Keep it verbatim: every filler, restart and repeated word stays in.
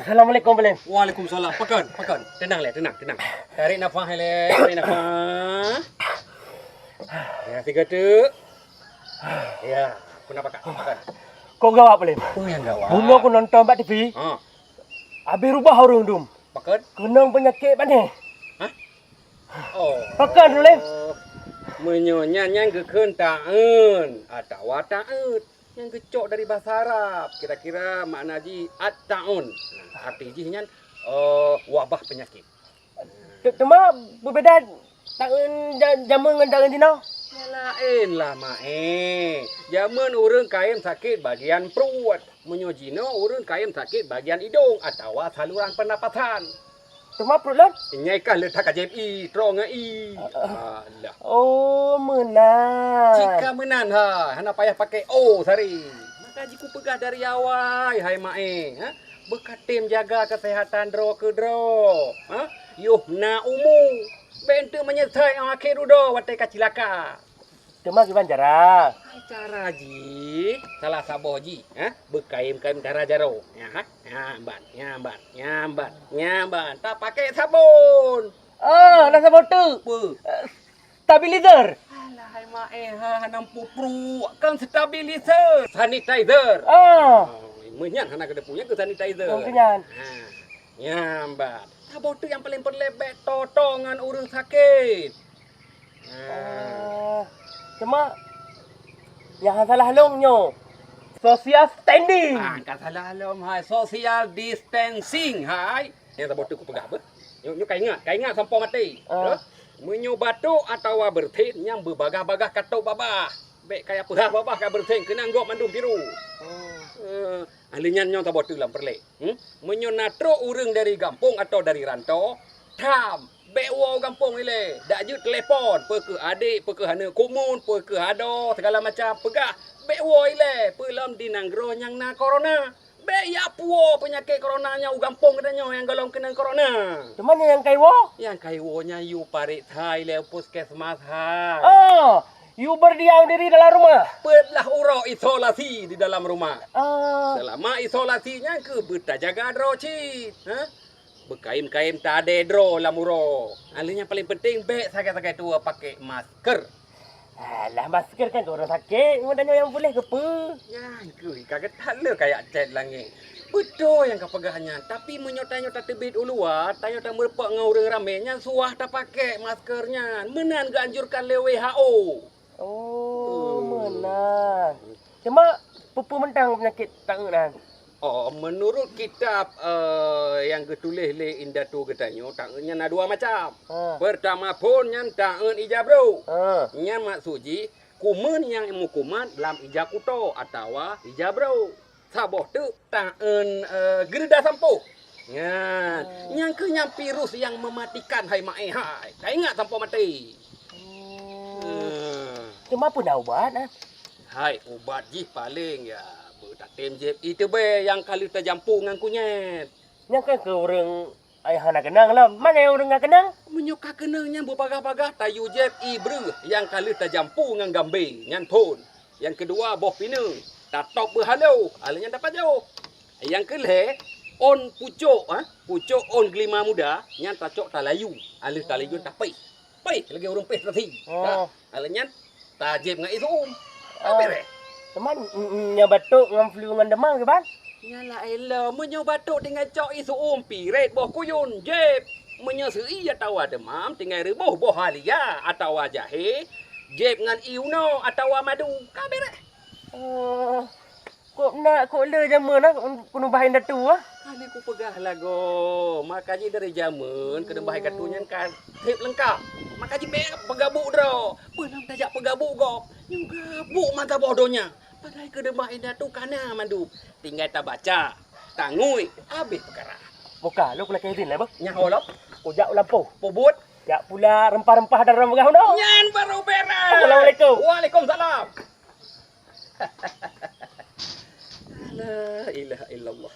Assalamualaikum, Pak Lem. Waalaikumsalam. Pakon, pakon. Tenang lé, tenang, tenang. Tarik nafah lé, tarik nafah. Ya, tiga teuk. Ya, kenapa, Kak? Pakon. Kok gawat, Pak Lem? Oh, yang gawat. Bunoe ku nonton bak T V. Ha. Habis rubah ureuëng dum. Pakon? Keunong peunyakét bak neh. Hah? Oh. Pakon, Pak Lem? Meunyoe nyan, nyan geukheun ta'eun atawa ta'eut. Nyang geucok dari bahasa Arab, kira-kira makna jih at-ta'un. Arti jih nyan, eh, wabah peunyakét. Te-, teuma beubeda ta'eun ja-, jameun ngon ta'eun jinoe? Ya laén lah, Mak, eh. Jameun ureuëng kayém sakét bagian pruet. Meunyoe jinoe ureuëng kayém sakét bagian idong atawa saluran pernapasan. Teuma pruet lôn? Nyai kah leutak ka jieb ié, troe ngon ié. Alah. Oh, meunan. Cit ka meunan hai, hana payah pakai oh sari. Maka jih kupeugah dari awai, hai Mak, eh, ha? Beukatem jaga keuseuhatan droe keu droe, ha? Yoh na umu, bék enteuk meunyeusai 'oh akhé dudoe watée ka cilaka. Teuma kiban cara? Hai, cara jih, salah saboh jih, ha? Beukayém-kayém dara jaroe. Nyan, ha? Nyan ban, nyan ban, nyan ban, nyan ban. Tapakai sabon. Ah, na sabon teuk. Peue? Eh, stabilizer. Alah, hai Mak, eh, ha, hana pupruek, kan stabilizer. Sanitizer. Ah. Oh, meunyan hana keudeuh punya ke sanitizer. Oh, keunyan. Ha, nyan ban. Sabon teuk nyang paleng peureulée bék toto ngon ureuëng sakét. Ah, cuma nyang salah lom nyoe. Social standing. Ah, ka salah lom hai. Social distancing hai. Nyang saboh teuk kupeugah beuh. Nyoe, nyoe ka ingat, ka ingat sampoe maté. Ah. Eh? Meunyoe batuk atawa beureusen nyang beubagah-bagah ka top babah. Bék kaya peugah babah ka beureusen keunong gob mandum virus. Oh. Eh, ahli nyan nyoe saboh teuk lam peureulée. Hmm? Meunyoe na trok ureuëng dari gampông atawa dari rantô, tham, bék woe u gampông ilée, dak jeuet telepon, peu kheueh adék, peu kheueh aneuk kumun, peu kheueh adoe, segala macam, peugah, bék woe ilée, peue lom di nanggroe nyang na korona. Bék jak puwoe peunyakét korona nyan u gampông geutanyoe nyang gohlom keunong korona. Teuma nyang kai woe? Nyang kai woe nyan yue pareksa ilée puskesmas hai. Oh, yue berdiam diri dalam rumah? Peuet lah uroe isolasi di dalam rumah. Ah. Seulama isolasi nyan keuh beutajaga droe cit, ha? Beukayém-kayém tadée droe lam uroe. Aleuh nyan paleng penting bék sagai-sagai tuwoe pakai masker. Alah, masker kan keu ureuëng sakét, ngon tanyoe nyang puléh keupeue? Nyan keuh ka geutaleuh kayak cét langét. Beutôi nyang ka peugah nyan, tapi meunyoe tanyoe tateubiet u luwa, tanyoe tameurumpok ngon ureuëng ramé, nyan suah tapakai masker nyan. Meunan geuanjurkan lé W H O. Oh, meunan. Cuma peue-peue mantong peunyakét ta'eun nyan? Oh, meunurot kitab, eh, nyang geutuléh lé indatu geutanyoe, ta'eun nyan na dua macam. Ha. Peurtama phon nyan ta'eun ija brôk. Ha. Nyan maksud jih kumeun nyang meukumat lam ija kuto atawa ija brôk. Saboh teuk ta'eun, eh, geureuda sampoh. Nyan, nyang keuh nyan virus nyang meumatikan hai Mak, eh, hai. Taingat sampoe maté. Oh. Nah. Teuma peue na ubat, eh? Hai, ubat jih paleng ya beutatem jieb ié teubée nyang ka lheueh tajampu ngon kunyét. Nyan kan keu ureuëng ai hana keunong lom. Man nyang ureuëng ka keunong? Meunyoe ka keunong nyan beubagah-bagah tayue jieb ié breueh nyang ka lheueh tajampu ngon gambé, nyan phon. Nyang keudua boh pineung, tatôb beuhalo, aleuh nyan tapajoh. Nyang keulhée, ôn pucôk, ha? Pucôk ôn geulima muda, nyan tacok talayu, aleuh talayu tapéh. Péh lagée ureuëng péh tasi. Oh. Nah, aleuh nyan tajieb ngon ié su'um. Oh. Ka beureh. Teuma, mm, mm, nyang batuk ngon flu ngon deumam kiban? Nyan laén lom, meunyoe batuk tinggai cok ié su'um, pirét boh kuyun, jieb. Meunyoe seu-ie atawa deumam, tinggai reuboh boh halia atawa jahé, jieb ngon ié unoe atawa madu, ka beureh. Oh, kok na, kok le jameun na keuneubah indatu, ah? Hana kupeugah lagoe, maka jih dari jameun keuneubah indatu nyan ka seb leungkab. Maka jih bék peugabuk droe, peue lom tajak peugabuk gob, nyoe gabuk mata boh donya. Padahai keuneubah indatu ka na mandum, tinggai tabaca, tangui, habéh peukara. Muka, lôn kulakée idin lé, beuh. Nyan ho lom. Kujak u lampôh. Pubuet. Jak pula rempah-rempah dan rempah unoe. Nyan baru beres. Assalamualaikum. Waalaikumsalam. La ilaha illallah.